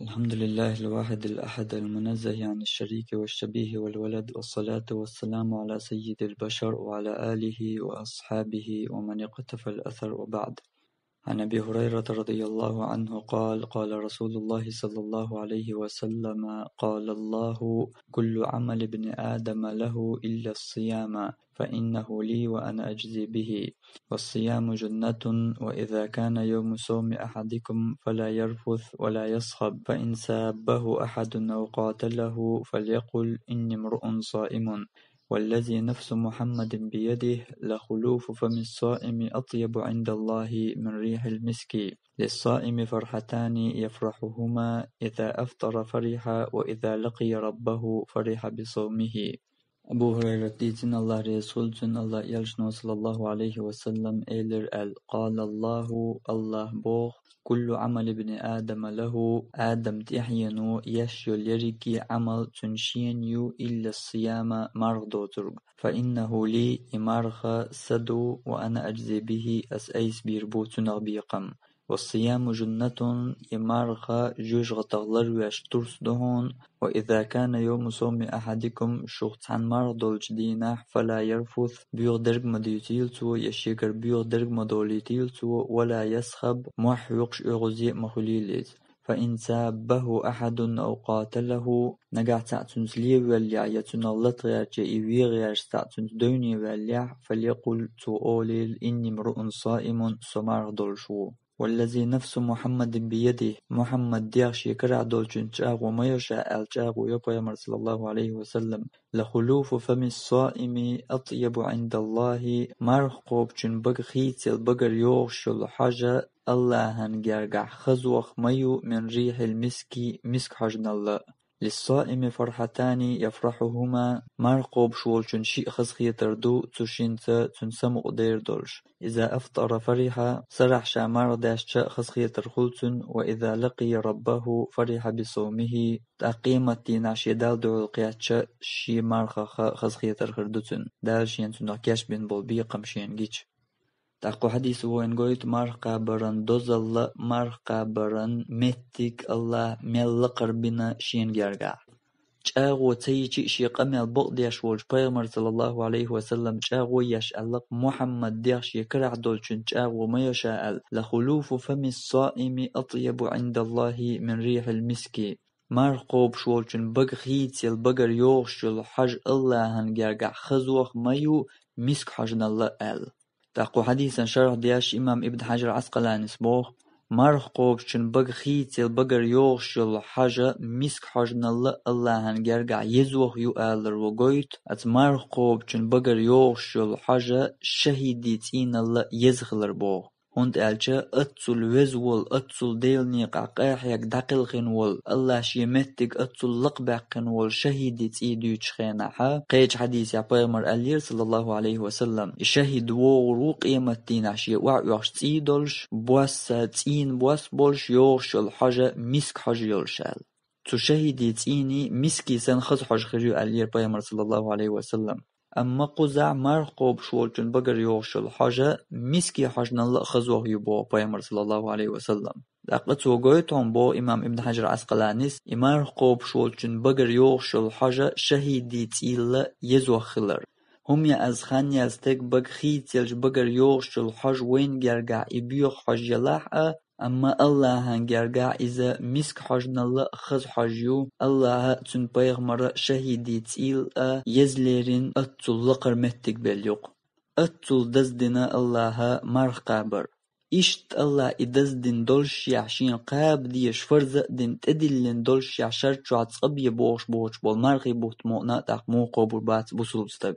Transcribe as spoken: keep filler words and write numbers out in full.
الحمد لله الواحد الأحد المنزه عن الشريك والشبيه والولد، والصلاة والسلام على سيد البشر وعلى آله وأصحابه ومن اقتفى الأثر، وبعد. عن أبي هريرة رضي الله عنه قال: قال رسول الله صلى الله عليه وسلم: قال الله: كل عمل ابن آدم له إلا الصيام، فإنه لي وأنا أجزي به، والصيام جنة، وإذا كان يوم صوم أحدكم فلا يرفث ولا يصخب، فإن سابه أحد أو قاتله فليقل: إني امرؤ صائم، والذي نفس محمد بيده لخلوف فم الصائم أطيب عند الله من ريح المسك، للصائم فرحتان يفرحهما، إذا أفطر فرح، وإذا لقي ربه فرح بصومه. Абу Хурайрат дийцина, Аллах Расул цун, Аллах элчано, саллаллаху алейхи ва саллам, элир аьлла: قال الله, Аллах боху: كل عمل ابن آدم له, Адам тӀаьхьено еш йолу ерриге Ӏамал цуьнан шена ю, إلا الصيام, марха доцург. فإنه لي, и марха сан ду, وأنا أجزي به, ас айса бийр бу цунах бекхам. والصيام جنة, и марха жоьжахатех ларвеш турс ду хьуна. وإذا كان يوم صوم أحدكم, шух цхьана марха долчу дийнахь, فلا يرفث, боьха дерг ма дуьйцийла цо, я шегара боьха дерг ма долуьйтийла цо, ولا يصخب, мохь хьоькхуш оьгӀазе а ма хуьлийла иза. فإن سابه أحد أو قاتله, нагахь цхьаъ цуьнца леваьллехь, я цунах лата гӀерташ, я и вен гӀерташ цхьаъ цуьнца девне ваьллехь, فليقل, цо олийла: إني امرؤ صائم, со марха долуш ву. والذي نفس محمد بيده, Мухьаммадан дегӀ шен карахь долчуьнца чӀагӀо ма йо ша аьлла, чӀагӀо йо Пайхамара, саллаллаху алейхи ва саллам: لخلوف فم الصائم أطيب عند الله, марха кхобучун бага хийцаялла багара йогӀуш йолу хьожа Аллахьан гергахь хазох ма ю, من ريح المسك, миск хьожаналла. للصائم فرحتان يفرحهما, марха кхобуш волчун шиъ хазахетар ду, цу шинца цуьнан самукъадер долуш. إذا أفطر فرح, сарахь ша марха даьшча а хазахетар хуьлу цуьнан, وإذا لقي ربه فرح بصومه, тӀаккха къематдийнахь шен Далла дуьхьал кхетча а шен мархах хазахетар хир ду цуьнан, Дала шена цунах кечбина болу бекхам шена гича. ТӀаккха кху хьадисо вайна гойту марха кхабаран дозалла а, марха кхабаран меттиг а Аллахьа мел лакхара бина шена гергахь. ЧӀагӀо ца йича а шен къамел бакъдеш волчу Пайхамара, саллаллаху алейхи ва саллам, чӀагӀо еш аьлла-кх: Мухьаммадан дегӀ шен карахь долчун чӀагӀо ма йо ша аьлла: لخلوف فم الصائم أطيب عند الله من ريح المسك. Марха кхобуш волчун бага хийцаялла багара йогӀуш йолу хьожа Аллахьан гергахь хазох ма ю, миск хьожаналла а аьлла. ТӀаккха кху хьадисан шархь деш имам Ибн Хьажар Ӏаскъаланис боху: марха кхобучун бага хийцаялла багара йогӀуш йолу хьожа миск хьожаналла а Аллахьан гергахь езох ю аларо гойту, оцу марха кхобучун багара йогӀуш йолу хьожа шахӀидийн цӀийналла а еза хилар боху. ХӀунда аьлча аццул веза волу, аццул Делан некъахь къахьега дӀакхелхина волу, Аллахьа шен меттиг аццул лакхабаьккхина волу шахӀидийн цӀий дуьйцучу хенахьа, кхечу хьадисехь Пайхамара аьллера, саллаллаху алейхи ва саллам, и шахӀид вогӀур ву къематдийнахь шен охьаоьхуш цӀий долуш, бос а, цӀийнан бос а болуш, йогӀуш йолу хьожа миск хьожа йолуш аьлла. Цу шахӀидийн цӀийнан миски санна хаза хьожа хир ю аьллера Пайхамара, саллаллаху алейхи ва саллам. Амма кхузахь марха кхобуш волчун багара йогӀуш йолу хьожа миски хьожаналла а хазох ю боху Пайхамара, саллаллаху алейхи ва саллам. ТӀаккха цо гойту хьуна, боху имам Ибн Хьажар Ӏаскъаланис, и марха кхобуш волчун багара йогӀуш йолу хьожа шахӀидийн цӀийла а езох хилар. ХӀума яаза, хан яаза стеган бага хийцаяллачу багара йогӀуш йолу хьожа вайна гергахь и боьха хьожа ялахь а, амма Аллахьан гергахь иза миска хьожаналла а хаза хьожа ю, Аллахьа а, цуьнан пайхамара а шахӀидийн цӀийла а еза лерина аццул лакхара меттиг белла юкъа. Аццул даздина Аллахьа марха кхабар. Иштта Аллахьа и даздина доллушехь, шена кхаба дезаш фарз а дина, тӀедиллина доллушехь, шар чохь цкъа бе бохуш боцуш болу мархий бутт мукъана а тӀаккха муха кхобур бац бусулба стаг.